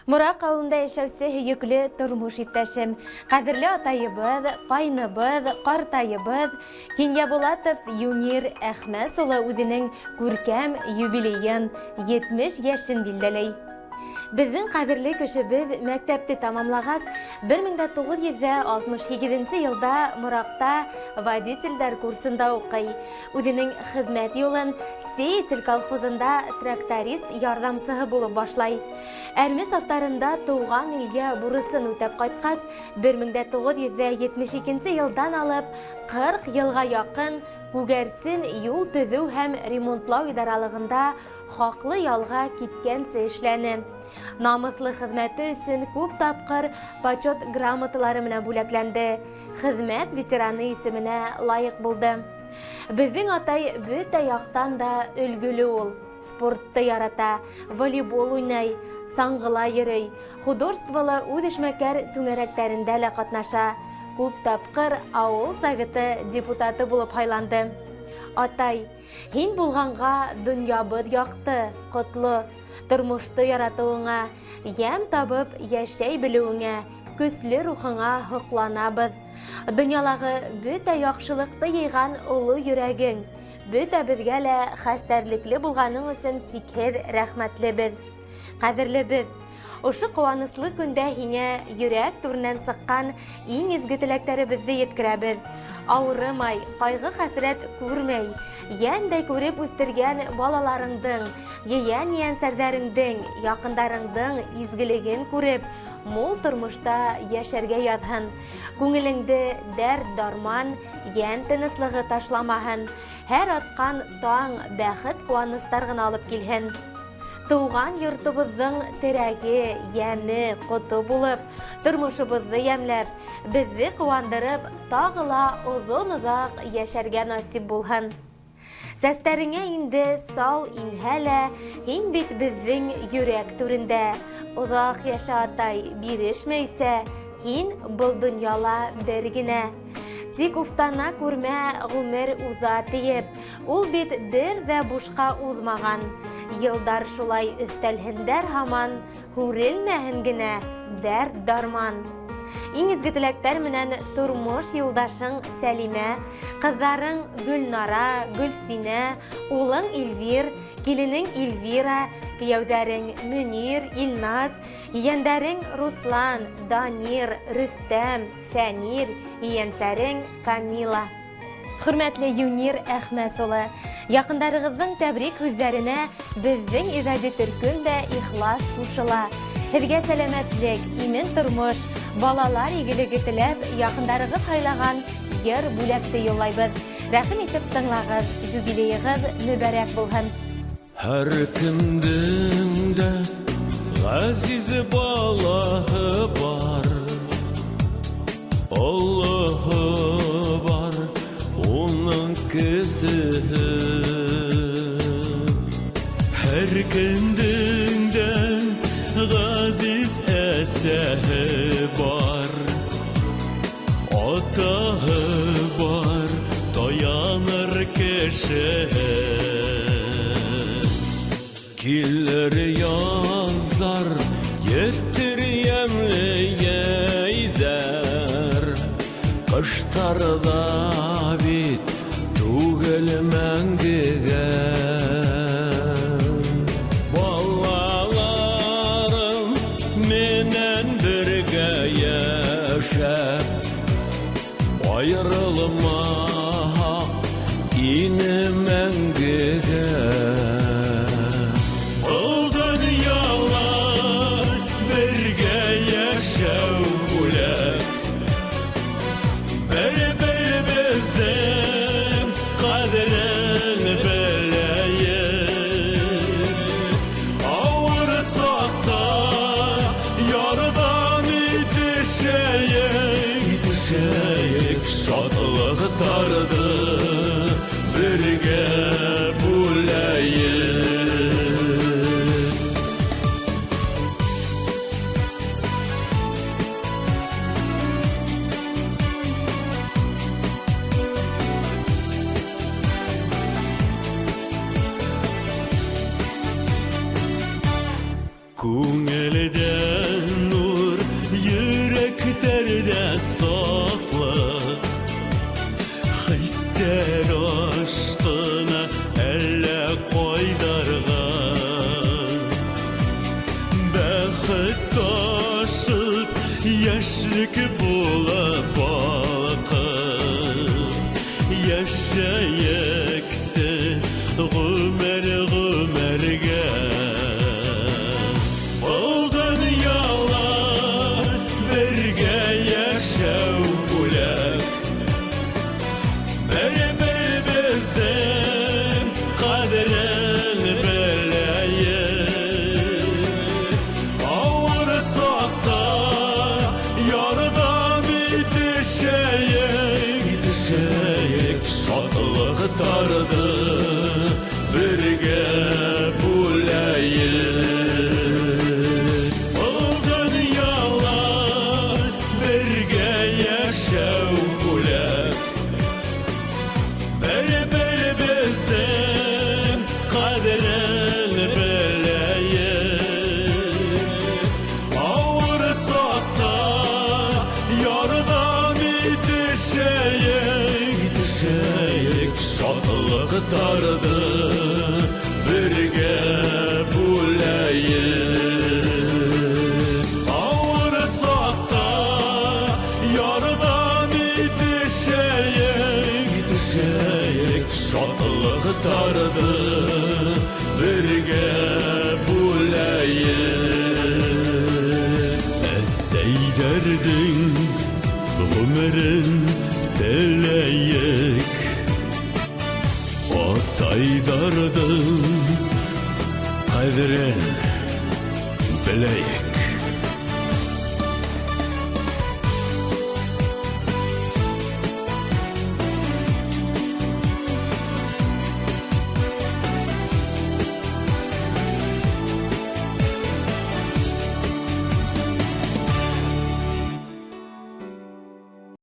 Мораҡ ауылында йәшәүсе һөйөклө тормош иптәшем, ҡәҙерле атайыбыҙ, ҡайныбыҙ, ҡартайыбыҙ Кинйәбулатов Юнир Әхмәс улы үҙенең күркәм юбилейын 70 йәшен билдәләй. Беҙҙең ҡәҙерле кешебеҙ мәктәпте тамамлағас, 1968 йылда Мораҡта водителдәр курсында уҡый. Үҙенең хеҙмәт юлын Сеятель колхозында тракторист ярҙамсыһы булып башлай. Әрме сафтарында тыуған илгә бурысын үтәп ҡайтҡас, 1972 йылдан алып 40 йылға яҡын Күгәрсен юл төҙөү һәм ремонтлау идаралығында хаҡлы ялға киткәнсе эшләне. Намыҫлы хеҙмәте өсөн күп тапҡыр почет грамоталары менән бүләкләнде. Хеҙмәт ветераны исеменә лайыҡ булды. Беҙҙең атай бөтә яҡтан да өлгөлө ул. Спортты ярата, волейбол уйнай, саңғыла йөрөй, художестволы үҙ эшмәкәр түңәрәктәрендә лә ҡатнаша. Күп тапҡыр ауыл советы депутаты булып һайланды. Атай, һин булғанға донъябыҙ яҡты, ҡотло. Тормошто яратыуыңа, йәм табып йәшәй белеүеңә, көслө рухыңа һоҡланабыҙ. Донъялағы бөтә яҡшылыҡты йыйған оло йөрәгең, бөтәбеҙгә лә хәстәрлекле булғаның өсөн сикһеҙ рәхмәтлебеҙ. Ҡәҙерлебеҙ, ошо ҡыуаныслы көндә һиңә йөрәк түренән сыҡҡан иң изге теләктәребеҙҙе еткерәбеҙ. Ауырымай, ҡайғы-хәсрәт күрмәй, йәндәй күреп үҫтергән балаларыңдың, ейән-ейәнсәрҙәреңдең, яҡындарыңдың изгелеген күреп, мул тормошта йәшәргә яҙһын. Күңелеңде дәрт-дарман, йән тыныслығы ташламаһын. Һәр атҡан таң бәхет ҡыуаныстар ғына алып килһен. Тыуған йортобоҙҙоң терәге, йәме, ҡото булып, тормошобоҙҙо йәмләп, беҙҙе ҡыуандырып, тағы ла оҙон-оҙаҡ йәшәргә насип булһын. Сәстәреңә инде сал инһә лә, һин бит беҙҙең йөрәк түрендә. Оҙаҡ йәшә, атай, бирешмәйсә, һин был донъяла бер генә. Тик уфтана күрмә, ғүмер уҙа тиеп, ул бит бер ҙә бушҡа уҙмаған. Йылдар шулай өҫтәлһендәр һаман, һүрелмәһен генә дәрт-дарман. Иң изге теләктәр менән тормош юлдашың Сәлимә, ҡыҙҙарың Гөлнара, Гөлсинә, улың Илвир, киленең Эльвира, кейәүҙәрең Мөнир, Илназ, ейәндәрең Руслан, Данир, Рөстәм, Фәнир, ейәнсәрең Камила. Хөрмәтле Юнир Әхмәс улы, яҡындарығыҙҙың тәбрик һүҙҙәренә беҙҙең ижади төркөм дә ихлас ҡушыла. Һеҙгә сәләмәтлек, имен тормош, балалар игелеге теләп, яҡындарығыҙ һайлаған йыр бүләкте юллайбыҙ. Рәхим итеп тыңлағыҙ, юбилейығыҙ мөбәрәк булһын. Һәр кемдең дә ғәзиз балаһы бар, олоһо бар, уның кесеһе. Һәр кемдең дә ғәзиз әсәһе бар, атаһы бар, таяныр кешеһе. Килер яҙҙар, етер йәмле йәйҙәр, ҡыштар ҙа бит түгел мәңгегә. Балаларым менән бергә йәшәп, айырылмаһаҡ ине мәңгегә. Был донъяла бергә йәшәү бүләк, бер-беребеҙҙең ҡәҙерен беләйек. Ауыр саҡта ярҙам итешәйек, итешәйек, шатлыҡтарҙы бергә бүләйек. Күңелдә Шатлыҡтарҙы бергә бүләйек. Ауыр саҡта ярҙам итешәйек, итешәйек, шатлыҡтарҙы бергә бүләйек. Әсәйҙәрҙең ғүмерен теләйек, атайҙарҙың ҡәҙерен беләйек.